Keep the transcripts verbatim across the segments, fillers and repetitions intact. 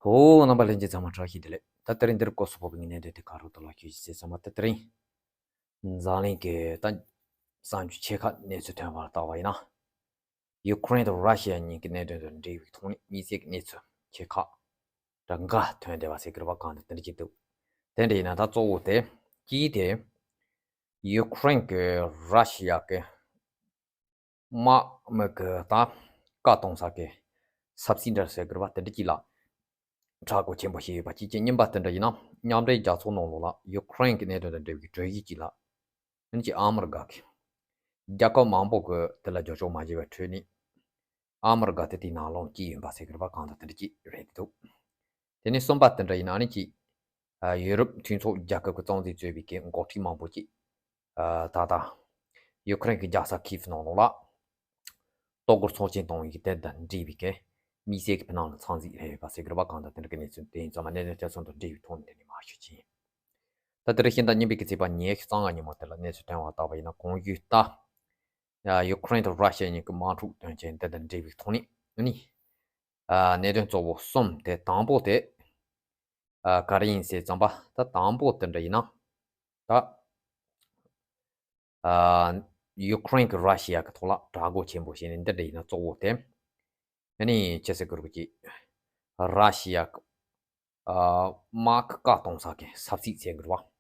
བོད་རྣམ་པ་ལྷན་རྒྱས་ཚང་མ་བཀྲ་ཤིས་བདེ་ལེགས། ད་དེ་རིང་འདིར་སྐོར་སོགས་ཕོག་པའི་གནད་དོན་དེ་ག་རུ་དུ་ལ་ཞུ་ཞིག་ཟེར་ཙམ་པ། ད་དེ་རིང་འཛམ་གླིང་གི་ད་གསར་འགྱུར་ཆེ་ཁག་གནས་ཚུལ་ཐོན་པར་བལྟ་བ་ཡིན་ན། ཡུ་ཀེ་རེན་དང་ར་ཤི་ཡ་གཉིས་ཀྱི་གནད་དོན་དང་འབྲེལ་བའི་ཐོག་ནས་དམིགས་བསལ་གྱི་གནས་ཚུལ་ཆེ་ཁག་གྲངས་འགའ་ཐོན་བསྡད་པ་ཟེར་གྱི་རེད་པ། གང་དང་དེ་འདྲ་ཅིག་འདུག་དེ་འདྲ་ཡིན་ན་ད་གཙོ་བོ་དེ་གཅིག་དེ་ཡུ་ཀེ་རེན་གྱི་ར་ཤི་ཡ་གི་དམག་མི་གི་ད་བཀའ་གཏོང་ས་གི་ས་ཚིགས་འདྲ་ཟེར་གྱི་རེད་པ། དེ་འདྲ་ཅིག་ལ་དྲག་རྒོལ་ཆེན་པོ་བྱས་ཡོད་པ་གཅིག་བྱས། གཉིས་པ་དེ་འདྲ་ཡིན་ན་མཉམ་འབྲེལ་རྒྱལ་ཚོགས་ནང་ལོགས་ལ་ཡུ་ཀེ་རེན་གྱི་གནད་དོན་དང་འབྲེལ་བའི་གྲོས་གཞི་གཅིག་ལ་ཨ་ནི་ཅིག་ཨ་མི་རི་ཀ་གི་རྒྱལ་ཁབ་མང་པོ་གི་དེ་ལ་རྒྱབ་སྐྱོར་མ་བྱས་པའི་ཁྲོད་ནས་ཨ་མི་རི་ཀ་དེ་དེའི་ནང་ལོགས་སྐྱེས་ཡིན་པ་ཟེར་གྱི་རེད་པ། གང་དང་དེ་འདྲ་ཅིག་རེད་འདུག་དེ་ནས་གསུམ་པ་དེ་འདྲ་ཡིན་ན་ཨ་ནི་ཅིག་ཡུ་རོབ་མཐུན་ཚོགས་རྒྱལ་ཁབ་ཀྱི་གཙོ་འཛིན་གཙོས་པའི་གི་འགོ་ཁྲིད་མང་པོ་ཅིག་ད་ལྟ་ཡུ་ཀེ་རེན་གྱི་རྒྱལ་ས་ཁིབ་ནང་ལོགས་ལ་གཏོར་རྒོལ་ཚོགས་ཆེན་གཏོང་བའི་གི་དེ་དང་འབྲེལ་བའི་གི་དམིགས་བསལ་གྱི་ཕྱི་ནང་ལ་འཚམས་གཟིགས་རེད་ཡོད་པ་ཟེར་གྱི་རེད་པ། གང་དང་དེ་འདྲ་གི་གནས་ཚུལ་དེ་ཡིན་ཙང་མ་གནད་དོན་ཆ་ཚང་དང་འབྲེལ་བའི་ཐོག་ནས་དེ་ནས་མར་ཞུ་ཆེན། ད་དེ་རིང་ཕྱི་ཟླ་གཉིས་པའི་གི་ཚེས་པ་ཉི་ཤུ་རྩ་ལྔ་ཉིན་མོ་དེ་ལ་གནས་ཚུལ་ཐོན་པ་ལྟ་བ་ཡིན་ན། གོང་ཞུས་ལྟར་ཡུ་ཀེ་རེན་དང་ར་ཤི་ཡ་གཉིས་ཀྱི་དམག་འཁྲུག་དོན་རྐྱེན་དེ་དང་འབྲེལ་བའི་ཐོག་ནས་ཨ་ནི་གནད་དོན་གཙོ་བོ་གསུམ་དེ། དང་པོ་དེ་ག་རེ་ཡིན་ཟེར་ཙམ་པ། ད་དང་པོ་དེ་འདྲ་ཡིན་ན་ད་ཡུ་ཀེ་རེན་གྱི་ར་ཤི་ཡ་གི་ཐོག་ལ་དྲག་རྒོལ་ཆེན་པོ་བྱས་ནས། འདི་འདྲ་ཡིན་ན་གཙོ་བོ་དེ་ཨ་ནི་ཅི་ཟེར་དགོས་རེད་ཀྱི། ར་ཤི་ཡ་གི་དམག་གི་བཀའ་གཏོང་ས་གི་ས་ཚིགས་ཟེར་དགོས་རེད་པ།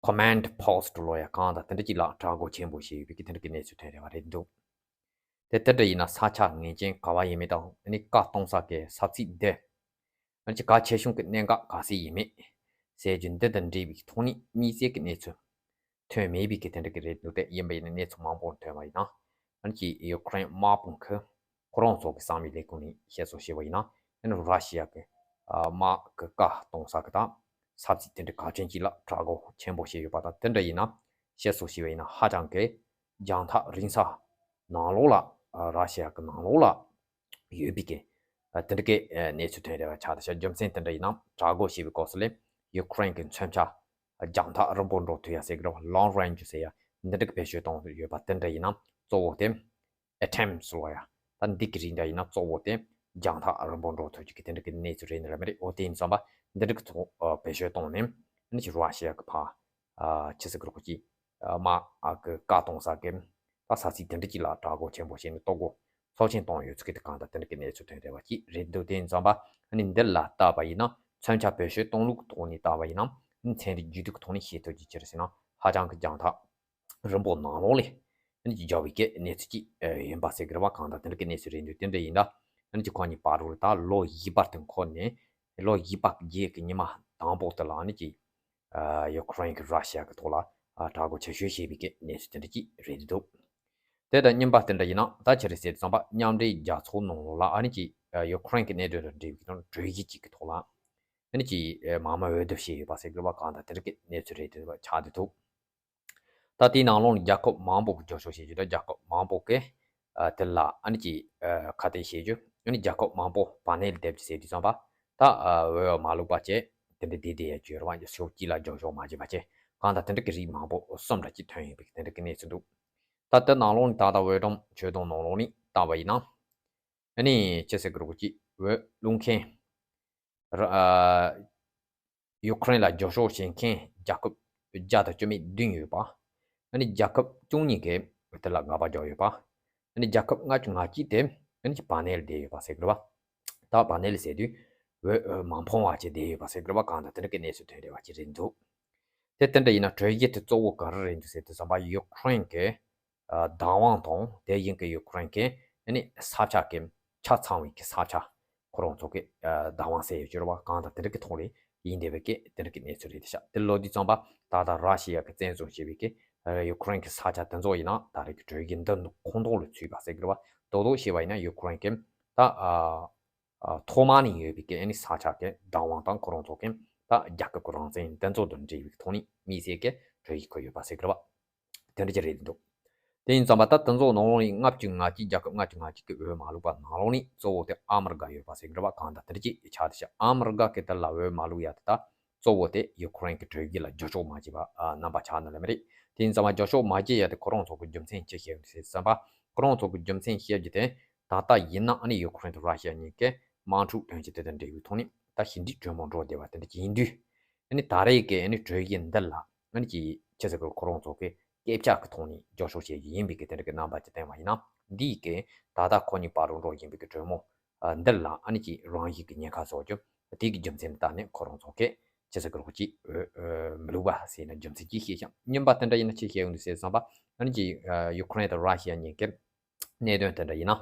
ཀོ་མན་ཌི་པོ་སི་ཊི་ལབ་ཡ་གང་དང་དེ་འདྲ་ཅིག་ལ་དྲག་རྒོལ་ཆེན་པོ་བྱས་ཡོད་པའི་གི་དེ་འདྲ་གི་གནས་ཚུལ་ཐོན་བསྡད་པ་རེད་འདུག་དེ་ལྟར་ཡིན་ན་ས་ཆ་ངེས་ཅན་ག་བ་ཡིན་མིན་དང་ཨ་ནི་བཀའ་གཏོང་ས་གི་ས་ཚིགས་འདི་ཨ་ནི་ཅིག་གལ་ཆེ་ཤོས་ཀྱི་གནད་འགག་ག་ཚོད་ཡིན་མིན་ཟེར་རྒྱུ་འདི་དང་འབྲེལ་བའི་ཐོག་ནས་དམིགས་བསལ་གྱི་གནས་ཚུལ་ཐོན་མེད་པའི་གི་དེ་འདྲ་གི་རེད་འདུག་དེ་ཡིན་པ་ཡིན་ན་གནས་ཚུལ་མང་པོ་ཐོན་པ་ཡིན་ན་ཨ་ནི་ཅིག་ཡུ་ཀེ་རེན་དམག་དཔུང་གི་ཁོ་རང་ཚོ་གི་གསང་བའི་ལས་ཁུངས་ནས་བཤད་སྲོལ་བྱས་པ་ཡིན་ན། ཨ་ནི་ར་ཤི་ཡ་གི་དམག་གི་བཀའ་གཏོང་ས་གི་དང་ས་ཚིགས་དེ་འདྲ་གལ་ཆེན་ཅིག་ལ་དྲག་རྒོལ་ཆེན་པོ་བྱས་ཡོད་པ་དང་། དེ་འདྲ་ཡིན་ན་བཤད་སྲོལ་བྱས་པ་ཡིན་ན་ཧ་ཅང་གི་རྒྱང་ཐག་རིང་ས་ནང་ལོགས་ལ་ར་ཤི་ཡ་གི་ནང་ལོགས་ལ་ཡོད་པའི་གི་དེ་འདྲ་གི་གནས་ཚུལ་ཐོན་བསྡད་པ་ཆགས་བསྡད་ཤག་རྒྱུ་མཚན་དེ་འདྲ་ཡིན་ན་དྲག་རྒོལ་བྱས་པའི་སྐབས་སུ་ལ་ཡུ་ཀེ་རེན་གི་མཚོན་ཆ་རྒྱང་ཐག་རིང་པོ་འགྲོ་ཐུབ་ཡ་ཟེར་གི་རེད་པ། ལོང་རེན་ཇི་ཟེར་ཡ་འདི་འདྲ་གི་བེད་སྤྱོད་གཏོང་ཡོད་པ་དེ་འདྲ་ཡིན་ན་གཙོ་བོ་དེ་ཨེ་ཊེམ་སི་ལབ་ཡ། ད་འདི་གི་རིགས་འདྲ་ཡིན་ན་གཙོ་བོ་དེ་རྒྱང་ཐག་རིང་པོ་འགྲོ་ཐུབ་རྒྱུ་གི་དེ་འདྲ་གི་གནས་ཚུལ་རེད་འདི་རེད་མ་རེད། འོ་དེ་ཡིན་ཙམ་པ་འདི་འདྲ་གི་ཐོག་བེད་སྤྱོད་བཏང་ནས་ཨ་ནི་ཅིག་ར་ཤི་ཡ་གི་ཕར་ཅི་ཟེར་གི་རེད་ཀྱི་དམག་གི་བཀའ་གཏོང་ས་གི་ད་ས་ཚིགས་དེ་འདྲ་ཅིག་ལ་དྲག་རྒོལ་ཆེན་པོ་བྱས་ནས་གཏོར་རྒོལ་ཚོགས་ཆེན་བཏང་ཡོད་ཚུལ་གི་དེ་གང་དང་དེ་འདྲ་གི་གནས་ཚུལ་ཐོན་བསྡད་པ་ཅིག་རེད་འདུག་དེ་ཡིན་ཙམ་པ་ཨ་ནི་འདི་ལ་བལྟས་པ་ཡིན་ན་མཚོན་ཆ་བེད་སྤྱོད་གཏོང་ལུགས་ཐོག་ནས་བལྟས་པ་ཡིན་ན་ཨ་ནི་ཚན་རིག་རྒྱུད་སྟོད་ཀྱི་ཐོག་ནས་ཤེས་ཐུབ་རྒྱུ་ཅི་རེད་ཟེར་ན་ཧ་ཅང་གི་རྒྱང་ཐག་རིང་པོ་ནང་ལོགས་ལ་ཨ་ནི་ཅིག་འབྱོར་བའི་གི་གནས་ཚུལ་ཅིག་ཡིན་པ་ཟེར་གི་རེད་པ། གང་དང་དེ་འདྲ་གི་གནས་ཚུལ་རེད་འདུག་དེ་འདྲ་ཡིན་ད་ཨ་ནི་ཅིག་ཁོ་གཉིས་བར་དུ་ད་ལོ་བཞི་བར་དུ་འཁོར་ནས་ལོ་བཞི་པ་རྗེས་ཀྱི་ཉི་མ་དང་པོ་དེ་ལ་ཨ་ནི་ཅིག་ཡུ་ཀེ་རེན་གྱིས་ར་ཤི་ཡ་གི་ཐོག་ལ་དྲག་རྒོལ་ཆེ་ཤོས་བྱས་པའི་གི་གནས་ཚུལ་དེ་འདྲ་ཅིག་རེད་འདུག་དེ་དང་མཉམ་པ་དེ་འདྲ་ཡིན་ན་ད་ཅི་རེད་ཟེར་དུས་ཙམ་པ་མཉམ་འབྲེལ་རྒྱལ་ཚོགས་ནང་ལོགས་ལ་ཨ་ནི་ཅིག་ཡུ་ཀེ་རེན་གྱི་གནད་དོན་དང་འབྲེལ་བའི་གི་གྲོས་གཞི་ཅིག་གི་ཐོག་ལ་ཨ་ནི་ཅིག་མང་མོས་འོས་བསྡུ་བྱས་ཡོད་པ་ཟེར་གི་རེད་པ། གང་དང་དེ་འདྲ་གི་གནས་ཚུལ་རེད་འདུག་པ་ཆགས་བསྡད་འདུག་ད་དེའི་ནང་ལོགས་ནས་རྒྱལ་ཁབ་མང་པོ་གིས་རྒྱབ་སྐྱོར་བྱེད་རྒྱུ་དང་རྒྱལ་ཁབ་མང་པོ་གིས་ཨ་དེ་ལ་ཨ་ནི་ཅིག་ཨ་ཁ་གཏད་བྱེད་རྒྱུ། ཨ་ནི་རྒྱལ་ཁབ་མང་པོ་པ་ནེལ་འདེབས་རྒྱུ་ཟེར་དུས་ཙམ་པ་ད་ཨ་འོས་མ་བླུགས་པ་བྱས་དེ་འདྲ་བསྡད་བསྡད་ཡ་བྱོས་ར་བ་ཕྱོགས་གཅིག་ལ་རྒྱབ་སྐྱོར་མ་བྱས་པ་བྱས། གང་དང་དེ་འདྲ་གི་རིགས་མང་པོ་གསུམ་འདྲ་ཅིག་ཐོན་ཡོད་པའི་དེ་འདྲ་གི་གནས་ཚུལ་འདུག་ད་དེ་ནང་ལོགས་ནས་ད་ལྟ་འོས་སྒྲོམ་ཆོད་དོན་ནང་ལོགས་ནས་བལྟས་པ་ཡིན་ན་ཨ་ནི་ཅི་ཟེར་གི་རེད་ཀྱི་འོས་བླུག་མཁན་ར་ཨ་ཡུ་ཀེ་རེན་ལ་རྒྱབ་སྐྱོར་བྱེད་མཁན་རྒྱལ་ཁབ་བརྒྱ་དང་བཅུ་མེད་བདུན་ཡོད་པ། ཨ་ནི་རྒྱལ་ཁབ་བཅུ་གཉིས་ཀས་དེ་ལ་དགག་པ་རྒྱག་ཡོད་པ། ཨ་ནི་རྒྱལ་ཁབ་ལྔ་བཅུ་ང་གཅིག་དེ་ཨ་ནི་པ་ནེལ་བསྡད་ཡོད་པ་ཟེར་གི་རེད་པ། ད་པ་ནེལ་ཟེར་དུས་འོས་མ་འཕངས་པ་བྱས་བསྡད་ཡོད་པ་ཟེར་གི་རེད་པ། གང་དང་དེ་འདྲ་གི་གནས་ཚུལ་ཐོན་བསྡད་པ་ཅིག་རེད་འདུག་དེ་དེ་འདྲ་ཡིན་ན་གྲོས་གཞི་དེ་གཙོ་བོ་ག་རེ་རེད་འདུག་ཟེར་དུས་ཙམ་པ་ཡུ་ཀེ་རེན་གྱི་ཨ་བདག་དབང་དང་དེ་བཞིན་གྱི་ཡུ་ཀེ་རེན་གྱི་ཨ་ནི་ས་ཆ་གི་ཆ་ཚང་བའི་གི་ས་ཆ་ཁོ་རང་ཚོ་གི་ཨ་བདག་དབང་ཟེར་ཡོད་ཀྱི་རེད་པ། གང་དང་དེ་འདྲ་གི་ཐོག་ལ་ཡིན་བསྡད་པའི་གི་དེ་འདྲ་གི་གནས་ཚུལ་རེད་ཤག་དེ་ལབ་དུས་ཙམ་པ་ད་ལྟ་ར་ཤི་ཡ་གི་བཙན་བཟུང་བྱས་པའི་གི་ཨ་ཡུ་ཀེ་རེན་གྱི་ས་ཆ་དེ་ཚོ་ཡིན་ན་ད་རེས་ཀྱི་གྲོས་གཞི་འདི་ཁོངས་གཏོགས་ལ་ཚུད་པ་ཟེར་གི་རེད་པ། རྡོག་རྡོག་བཤད་པ་ཡིན་ན་ཡུ་ཀེ་རེན་གྱི་ད་ཨ་ཨ་ཐོག་མ་ནས་ཡོད་པའི་གི་ཨ་ནི་ས་ཆ་གི་བདག་དབང་དང་ཁོ་རང་ཚོ་གི་ད་རྒྱལ་ཁབ་ཀྱི་རང་བཙན་དེ་ཚོ་དང་འབྲེལ་བའི་ཐོག་ནས་དམིགས་བསལ་གྱི་གྲོས་གཞི་བཀོད་ཡོད་པ་ཟེར་གི་རེད་པ། དེ་འདྲ་ཅིག་རེད་འདུག་དེ་ཡིན་ཙམ་པ་ད་དེ་ཚོ་ནང་ལོགས་ནས་ལྔ་བཅུ་ང་གཅིག་རྒྱལ་ཁབ་ལྔ་བཅུ་ང་གཅིག་གིས་འོས་མ་བླུགས་པ་ནང་ལོགས་ནས་གཙོ་བོ་དེ་ཨ་མི་རི་ཀ་ཡོད་པ་ཟེར་གི་རེད་པ། གང་ལྟར་དེ་འདྲ་ཅིག་ཆགས་བསྡད་ཤག་ཨ་མི་རི་ཀ་གིས་དེ་ལ་འོས་མ་བླུགས་ཡ་དེ་ད་གཙོ་བོ་དེ་ཡུ་ཀེ་རེན་གྱི་གྲོས་གཞི་ལ་རྒྱབ་སྐྱོར་མ་བྱས་པ་ཨ་རྣམ་པ་ཆགས་ནི་ལ་མི་རེད། དེ་ཡིན་ཙམ་པ་རྒྱབ་སྐྱོར་མ་བྱས་ཡ་དེ་ཁོ་རང་ཚོ་གི་རྒྱུ་མཚན་ཅི་བཤད་ཡོད་ཟེར་ཙམ་པ། ཁོ་རང་ཚོ་གི་རྒྱུ་མཚན་བཤད་རྒྱུ་དེ་ད་ལྟ་ཡིན་ན་ཨ་ནི་ཡུ་ཀེ་རེན་དང་ར་ཤི་ཡ་གཉིས་ཀས་ དམག་འཁྲུག་ཐོན་རྐྱེན་དེ་དང་འབྲེལ་བའི་ཐོག་ནས་ད་ཞི་འགྲིག་གྲོས་མོལ་འགྲོ་བསྡད་པ་དེ་འདྲ་ཅིག་ཡིན་དུས། ཨ་ནི་ད་རེས་ཀྱི་ཨ་ནི་གྲོས་གཞི་འདི་ལ་ཨ་ནི་ཅིག་ཅི་ཟེར་དགོས་རེད། ཁོ་རང་ཚོ་གི་སྐད་ཆ་གི་ཐོག་ནས་བསྐྱར་ཞིབ་བྱེད་རྒྱུ་ཡིན་པའི་གི་དེ་འདྲ་གི་རྣམ་པ་ཅིག་བསྟན་པ་ཡིན་ན། འདིའི་གི་ད་ལྟ་ཁོ་གཉིས་བར་དུ་འགྲོ་བཞིན་པའི་གི་གྲོས་མོལ་འདི་ལ་ཨ་ནི་ཅིག་རང་བཞིན་གི་ཉེན་ཁ་བཟོ་རྒྱུ། དེ་གི་རྒྱུ་མཚན་ལྟར་ནས་ཁོ་རང་ཚོ་གི་ཅི་ཟེར་དགོས་རེད། ཅིག་མི་ལུག་པ་ཟེར་ན་རྒྱུ་མཚན་ཅིག་ཤེས་ཤག་རྙིང་པ་དེ་འདྲ་ཡིན་ན་ཅི་བཤད་ཡོང་དུས་ཟེར་བསམ་པ། ཨ་ནི་ཅིག་ཡུ་ཁུ་རེན་དང་ར་ཤི་ཡ་གཉིས་ཀྱི་གནད་དོན་དེ་འདྲ་ཡིན་ན།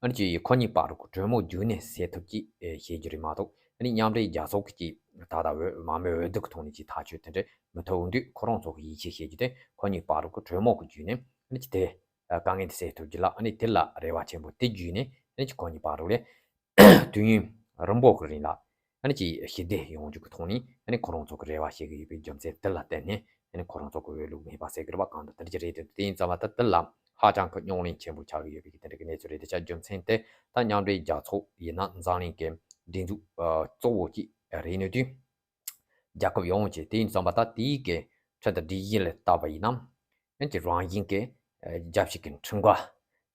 ཨ་ནི་ཅིག་ཁོ་གཉིས་བར་དུ་གྲོས་མོལ་བརྒྱུད་ནས་སེལ་ཐུབ་ཀྱི་བཤད་རྒྱུ་རེད་མ་གཏོགས། ཨ་ནི་མཉམ་འབྲེལ་རྒྱལ་ཚོགས་ཀྱི་ཅིག་ད་ལྟ་འོས་མང་མོས་འོས་བསྡུ་གི་ཐོག་ནས་ཅིག་ཐག་གཅོད་དེ་འདྲ་མི་ཐུབ་དུས། ཁོ་རང་ཚོ་གི་ཡིད་ཆེས་བྱེད་རྒྱུ་དེ་ཁོ་གཉིས་བར་དུ་གྲོས་མོལ་གྱི་བརྒྱུད་ནས་ཨ་ནི་ཅིག་དེ་དཀའ་ངལ་དེ་སེལ་ཐུབ་རྒྱུ་ལ། ཨ་ནི་དེ་ལ་རེ་བ་ཆེན་པོ་དེ་བརྒྱུད་ནས་ཨ་ནི་ཅིག་ཁོ་གཉིས་བར་དུ་ལས་དུས་ཡུན་རིང་པོ་གི་རིང་ལ་ཨ་ནི་ཅིག་ཞི་བདེ་ཡོང་རྒྱུ་གི་ཐོག་ནས་ཨ་ནི་ཁོ་རང་ཚོ་གི་རེ་བ་བྱེད་ཀྱི་ཡོད་པའི་རྒྱུ་མཚན་དེ་ལ་བརྟེན་ནས་ཨ་ནི་ཁོ་རང་ཚོ་གི་འོས་བླུགས་མེད་པ་ཟེར་གི་རེད་པ། གང་ལྟར་དེ་འདྲ་ཅིག་རེད་དེ། དེ་ཡིན་ཙང་བ་ད་དེ་ལ་ཧ་ཅང་གི་རྙོག་གླེང་ཆེན་པོ་ཆགས་ཀྱི་ཡོད་པའི་གི་དེ་འདྲ་གི་གནས་ཚུལ་རེད་དེ་ཤག་རྒྱུ་མཚན་དེ་ད་མཉམ་འབྲེལ་རྒྱལ་ཚོགས་ཡིན་ན་འཛམ་གླིང་གི་སྒྲིག་འཛུགས་གཙོ་བོ་ཅིག་རེད་ནོ་དུས། རྒྱལ་ཁབ་ཡོངས་ཀྱི་དེ་ཡིན་ཙང་བ་ད་དེའི་གི་ཁྲིམས་དང་སྒྲིག་གཞི་ལ་བལྟས་པ་ཡིན་ན། ཨ་ནི་ཅིག་རང་བཞིན་གྱི་རྒྱལ་སྤྱི་གི་ཁྲིམས་འགལ་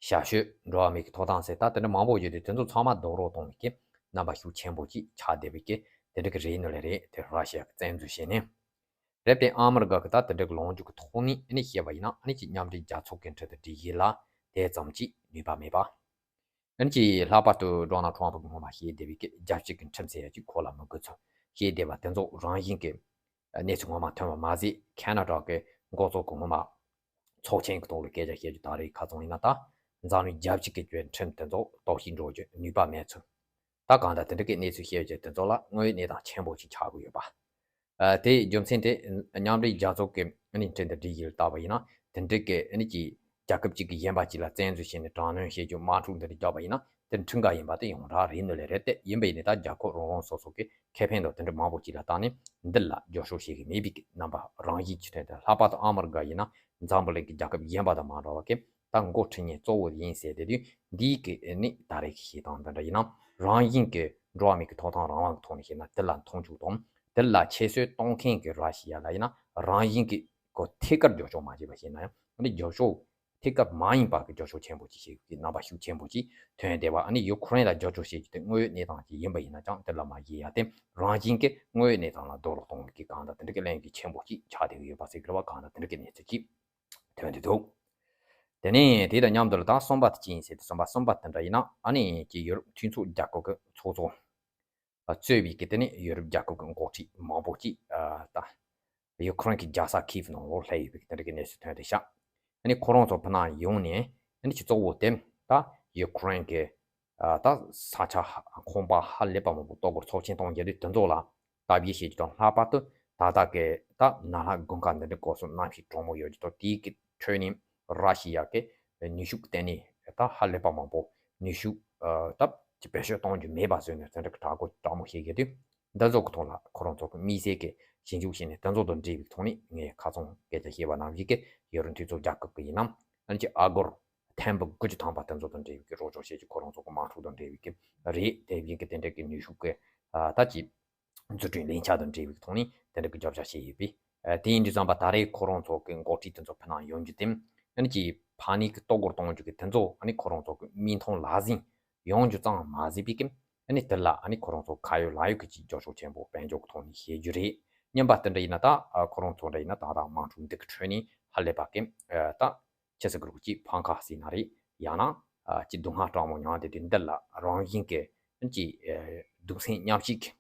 ཞབས་ཞུ་འགྲོ་བ་མིའི་གི་ཐོབ་ཐང་ཟེར་ད་དེ་འདྲ་མང་པོ་ཡོད་དུས། དེ་ཚོ་ཚང་མ་རྡོག་རོལ་གཏོང་བའི་གི་རྣམ་པ་ཤུགས་ཆེན་པོ་ཅིག་ཆགས་བསྡད་པའི་གི་དེ་འདྲ་གི་རེད་ནོ་ལེ་རེད་དེ། ར་ཤི་ཡ་གི་བཙན་འཛུལ་བྱས་ནས་རེད་དེ། ཨ་མི་རི་ཀ་གི་ད་དེ་འདྲ་གི་ལངས་རྒྱུ་གི་ཐོག་ནས་ཨ་ནི་བཤད་པ་ཡིན་ན། ཨ་ནི་ཅིག་མཉམ་འབྲེལ་རྒྱལ་ཚོགས་ཀྱི་ཁྲིམས་དང་སྒྲིག་གཞི་ལ་དེ་ཙམ་ཅིག་ནུས་པ་མེད་པ། ཨ་ནི་ཅིག་ལྷག་པར་དུ་ཌོ་ནལ་ཊམ་གི་ངོ་མ་བཤད་བསྡད་པའི་གི་རྒྱལ་སྤྱི་གི་ཁྲིམས་ཟེར་ཡ་ཅིག་ཁོ་ལ་མི་དགོས་ཚུལ་བཤད་བསྡད་པ་དེ་ཚོ་རང་བཞིན་གི་གནས་ཚུལ་ངོ་མ་ཐོན་པ་མ་ཟད། ཁེ་ན་ཌ་གི་འགོ་གཙོ་གི་ངོ་མ་ཚོགས་ཆེན་གི་ཐོག་ལ་སྐད་ཆ་བཤད་རྒྱུ་ད་རེས་ཁ་ཚང་ཡིན་ན། ད་འཛམ་གླིང་རྒྱལ་སྤྱི་གི་ཁྲིམས་དེ་ཚོ་གཏོར་བཤིག་འགྲོ་རྒྱུ་ནུས་པ་མེད་ཚུལ། ད་གང་ལྟར་དེ་འདྲ་གི་གནས་ཚུལ་བཤད་རྒྱུ་དེ་ཚོ་ལ་དངོས་ཡོད་གནས་སྟངས་ཆེན་པོ་ཞིག་ཆགས་ཀྱི་ཡོད་པ། ཨ་དེའི་རྒྱུ་མཚན་དེ་མཉམ་འབྲེལ་རྒྱལ་ཚོགས་ཀྱི་ཨ་ནི་ཁྲིམས་དང་སྒྲིག་གཞི་ལ་བལྟས་པ་ཡིན་ན། དེ་འདྲ་གི་ཨ་ནི་ཅིག་རྒྱལ་ཁབ་གཅིག་གིས་གཞན་པ་གཅིག་ལ་བཙན་འཛུལ་བྱས་ནས་དྲག་གནོན་བྱེད་རྒྱུ། དམག་འཁྲུག་འདི་འདྲ་བརྒྱབ་པ་ཡིན་ན་དེ་ཁྲིམས་འགལ་ཡིན་པ་དེ་ཡོངས་གྲགས་རེད་ནོ་ལེ་རེད་དེ། ཡིན་པ་ཡིན་ནའི་ད་རྒྱལ་ཁབ་རང་རང་སོ་སོ་གི་ཁེ་ཕན་དང་དེ་འདྲ་མང་པོ་ཅིག་ལ་བལྟས་ནས་འདི་ལ་རྒྱབ་སྐྱོར་བྱེད་ཀྱི་མེད་པའི་གི་རྣམ་པ་རང་བཞིན་གྱིས་ཐོན་ཏེ། ལྷག་པར་དུ་ཨ་མི་རི་ཀ་ཡིན་ན་འཛམ་བུ་གླིང་གི་རྒྱལ་ཁབ་གཞན་པ་དང་མ་འདྲ་བ་གི་ད་འགོ་ཁྲིད་མཁན་གཙོ་བོ་ཡིན་ཟེར་བསྡད་དུས། འདིའི་གི་ཨ་ནི་ད་རེས་ཀྱི་བཤད་སྟངས་འདི་འདྲ་ཡིན་ན། རང་བཞིན་གྱི་འགྲོ་བ་མིའི་གི་ཐོབ་ཐང་རང་དབང་གི་ཐོག་ནས་བཤད་ན་དེ་ལ་མཐོང་ཆུང་དང་། དེ་ལ་ཁྱད་གསོད་གཏོང་མཁན་གྱི་ར་ཤི་ཡ་ལ་ཡིན་ན་རང་བཞིན་གྱི་ཁོ་ཐད་ཀར་རྒྱབ་སྐྱོར་མ་བྱས་པ་ཞིག་ཡིན་ན་ཡང་། ཨ་ནི་རྒྱབ་སྐྱོར་ཐད་ཀར་མ་ཡིན་པ་གི་རྒྱབ་སྐྱོར་ཆེན་པོ་ཅིག་བྱེད་ཀྱི་རྣམ་པ་ཤུགས་ཆེན་པོ་ཅིག་ཐོན་བསྡད་པ། ཨ་ནི་ཡུ་ཁུ་རེན་ལ་རྒྱབ་སྐྱོར་བྱེད་རྒྱུ་དེ་དངོས་ཡོད་གནས་སྟངས་ཅིག་ཡིན་པ་ཡིན་ན་ཅང་དེ་ལ་མ་བཞེས་ཡ་དེ། རང་བཞིན་གྱི་དངོས་ཡོད་གནས་སྟངས་ལ་རྡོག་རོལ་གཏོང་བའི་གི་གང་ལྟར་དེ་འདྲ་གི་གླེང་གཞི་ཆེན་པོ་ཅིག་ཆགས་བསྡད་ཀྱི་ཡོད་པ་ཟེར་གྱི་རེད་པ། གང་ལྟར་དེ་འདྲ་གི་གནས་ཚུལ་ཅིག་ཐོན་བསྡད་འདུག་དེ་ནས་དེ་དང་མཉམ་དུ་ལ་ད་གསུམ་པ་དེ་ཅི་ཡིན་ཟེར་དུས། གསུམ་པ་གསུམ་པ་དེ་འདྲ་ཡིན་ན། ཨ་ནི་ཅིག་ཡུ་རོབ་མཐུན་ཚོགས་རྒྱལ་ཁབ་ཀྱི་ཚོགས་གཙོ་གཙོས་པའི་གི་དེ་ནས་ཡུ་རོབ་རྒྱལ་ཁབ་ཀྱི་འགོ་ཁྲིད་མང་པོ་ཅིག་ད་ཡུ་ཁུ་རེན་གྱི་རྒྱལ་ས་ཁིབ་ནང་ལོགས་སླེབས་ཡོད་པའི་གི་དེ་འདྲ་གི་གནས་ཚུལ་ཐོན་བསྡད་ཤག་ཨ་ནི་ཁོ་རང་ཚོ་ཕུ་ནང་ཡོང་ནས་ཨ་ནི་ཅིག་གཙོ་བོ་དེ་ད་ཡུ་ཁུ་རེན་གྱི་ཨ་ད་ས་ཆ་ཁང་པ་ཧ་ལས་པ་མང་པོ་གཏོར་རྒོལ་ཚོགས་ཆེན་གཏོང་རྒྱུ་དེ་དེ་ཚོ་ལ་ལྟ་བཤལ་བྱེད་རྒྱུ་དང་། ལྷག་པར་དུ་ད་ལྟ་གི་ད་ནཱ་ལེནྡྲ་དགུན་ཁ་འདི་འདྲའི་སྐབས་སུ་གནམ་གཤིས་གྲང་མོ་ཡོད་རྒྱུ་དང་། དེའི་གི་ཁྲོད་ནས་ར་ཤི་ཡ་གི་ནུས་ཤུགས་བརྟེན་ནས་ད་ཧ་ལས་པ་མང་པོ་ནུས་ཤུགས་ཨ་ད་ཅིག་བེད་སྤྱོད་གཏོང་རྒྱུ་མེད་པ་བཟོས་ནས་དེ་འདྲ་གི་དྲག་རྒོལ་དྲག་མོ་བྱེད་ཀྱི་དུས། འདི་ཚོ་གི་ཐོག་ལ་ཁོ་རང་ཚོ་གི་དམིགས་བསལ་གྱི་ཞིབ་འཇུག་བྱས་ནས་དེ་ཚོ་དང་འབྲེལ་བའི་ཐོག་ནས་ངས་ཁ་སང་སྐད་ཆ་བཤད་པ་ནང་བཞིན་གྱི་ཡུ་རོབ་མཐུན་ཚོགས་རྒྱལ་ཁབ་ཀྱི་ཡིན་ན་ཨ་ནི་ཅིག་ཨ་སྒོར་ཐེར་འབུམ་དགུ་བཅུ་ཐམ་པ་དེ་ཚོ་དང་འབྲེལ་བའི་གི་རོགས་སྐྱོར་བྱེད་རྒྱུ། ཁོ་རང་ཚོ་གི་དམག་འཁྲུག་དང་འབྲེལ་བའི་གི་རེད། དེ་བཞིན་གྱི་དེ་འདྲ་གི་ནུས་ཤུགས་ཀྱི་ཨ་ད་ཅིག་འཛུགས་སྐྲུན་ལས་འཆར་དང་འབྲེལ་བའི་ཐོག་ནས་དེ་འདྲ་གི་རྒྱབ་སྐྱོར་བྱས་ཡོད་པས། ཨ་དེ་ཡིན་དུས་ཙམ་པ་ད་རེས་ཁོ་རང་ཚོ་གི་འགོ་ཁྲིད་དེ་ཚོ་ཕུ་ནང་ཡོང་རྒྱུ་དེ་ཨ་ནི་ཅིག་ཕ་ནི་གི་གཏོར་རྒོལ་གཏོང་རྒྱུ་གི་དེ་ཚོ་ཨ་ནི་ཁོ་རང་ཚོ་གི་མིག་མཐོང་ལག་ཟིན་ཡོང་རྒྱུ་ཙམ་མ་ཟད་པའི་གི་ཨ་ནི་དེ་ལ་ཨ་ནི་ཁོ་རང་ཚོ་ཁ་ཡོད་ལག་ཡོད་ཀྱི་ཅིག་རྒྱབ་སྐྱོར་ཆེན་པོ་དཔལ་འབྱོར་གི་ཐོག་ནས་བྱེད་རྒྱུ་རེད། རྙིང་པ་དེ་འདྲ་ཡིན་ན་ད་ཨ་ཁོ་རང་ཚོ་འདྲ་ཡིན་ན་ད་ད་དམག་འཁྲུག་འདི་གི་ཁྲོད་ནས་ཧ་ལས་པ་གི་ཨ་ད་ཅི་ཟེར་དགོས་རེད། ཅིག་ཕམ་ཁ་ཟེར་ན་རེད། ཡང་ན་ཨ་ཅིག་སྡུག་བསྔལ་དྲག་མོ་མྱངས་བསྡད་དུས། འདི་ལ་རང་བཞིན་གྱི་ཅིག་ཨ་གདུང་སེམས་མཉམ་སྐྱེད་ཀྱི་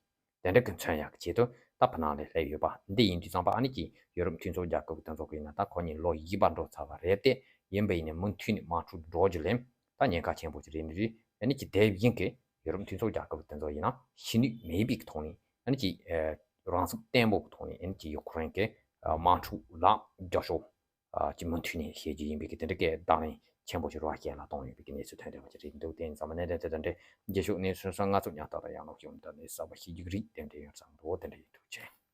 དེ་འདྲ་གི་མཚོན་ཡག་གི་ཆེད་དུ་ད་ཕུ་ནང་ལ་སླེབས་ཡོད་པ་འདི་ཡིན་དུས་ཙམ་པ། ཨ་ནི་ཅིག་ཡུ་རོབ་མཐུན་ཚོགས་རྒྱལ་ཁབ་ཀྱི་དེ་ཚོ་གི་ཡིན་ན་ད་ཁོ་གཉིས་ལོ་བཞི་པ་འགྲོ་ཚར་བ་རེད་དེ། ཡིན་པ་ཡིན་ནའི་མུ་མཐུད་ནས་དམག་འཁྲུག་འགྲོ་རྒྱུ་ལས་ད་ཉེན་ཁ་ཆེན་པོ་ཅིག་རེད་འདུག་ཨ་ནི་ཅིག་དེ་བཞིན་གྱི་ཡུ་རོབ་མཐུན་ཚོགས་རྒྱལ་ཁབ་དེ་ཚོ་ཡིན་ན་ཤི་ནུས་མེད་པའི་གི་ཐོག་ནས། ཨ་ནི་ཅིག་ཨ་རང་སེམས་བརྟན་པོ་གི་ཐོག་ནས་ཨ་ནི་ཅིག་ཡུ་ཁུ་རེན་གྱི་ཨ་དམག་འཁྲུག་ལ་རྒྱབ་སྐྱོར་ཨ་ཅིག་མུ་མཐུད་ནས་བྱེད་རྒྱུ་ཡིན་པའི་གི་དེ་འདྲ་གི་དང་ལེན་ཆེན་པོ་ཞིག་ར་ཤི་ཡ་ལ་གཏོང་ཡོད་པའི་གི་གནས་ཚུལ་ཐོན་བསྡད་པ་ཅིག་རེད་འདུག་དེ་ཡིན་ཙང་མ་གནད་དོན་དེ་དང་འབྲེལ་རྗེས་ཕྱོགས་གནས་ཚུལ་སོགས་ང་ཚོ་ཉག་ཐག་ལ་ཡང་ལོག་ཞུ་འདི་ནས་གསར་པ་ཞིག་རྒྱུགས་རིགས་ཏན་ཏན་ཡོད་ཙང་འདུག་དེ་འདྲ་ཡིན། ཐུགས་རྗེ་ཆེ།